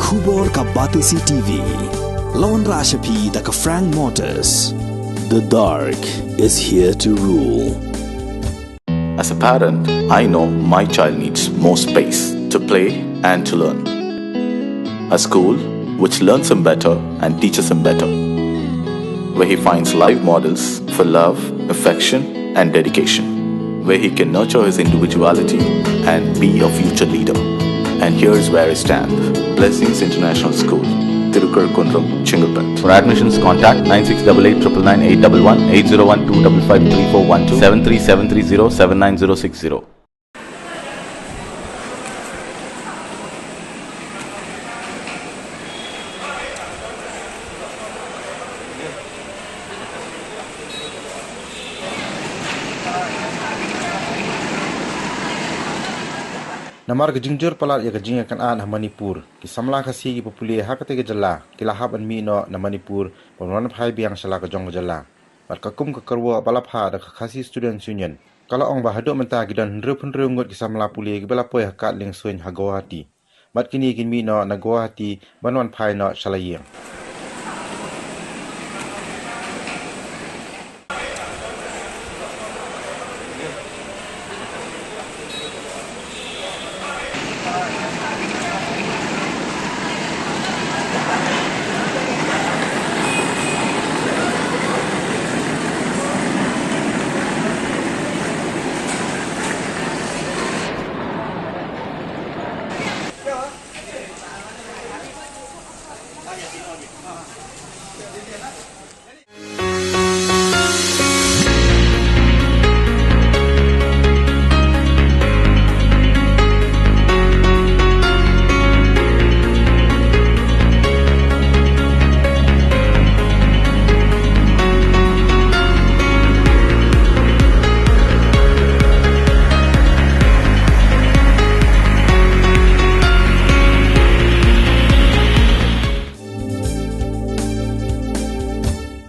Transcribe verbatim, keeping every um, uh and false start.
Khubor ka Batesi T V. Lawan Rashapi da ka Frank Motors. The dark is here to rule. As a parent, I know my child needs more space to play and to learn. A school which learns him better and teaches him better, where he finds live models for love, affection, and dedication, where he can nurture his individuality and be a future leader. And here's where I stand. Blessings International School, Tirukar Kundrum, Chengalpet. For admissions, contact nine six double eight triple nine eight double one, eight zero one two double five three four one two, seven three seven three zero seven nine zero six zero. Namar ka jingjur palat ïa ka jingïakynad ha Manipur, ki samla Khasi kiba pule ha katei ka jylla ki la hap ban mih noh na Manipur ban wan phai biang sha la ka jong ka jylla. Bad ka kum ka kyrwoh ba la phah da ka Khasi Students Union ka la ong ba haduh mynta ki don hynriew phew hynriew ngut ki samla pule kiba la poi ha kad liengsuiñ ha Guwahati. Bad kine kin mih noh na Guwahati ban wan phai noh sha la ïing.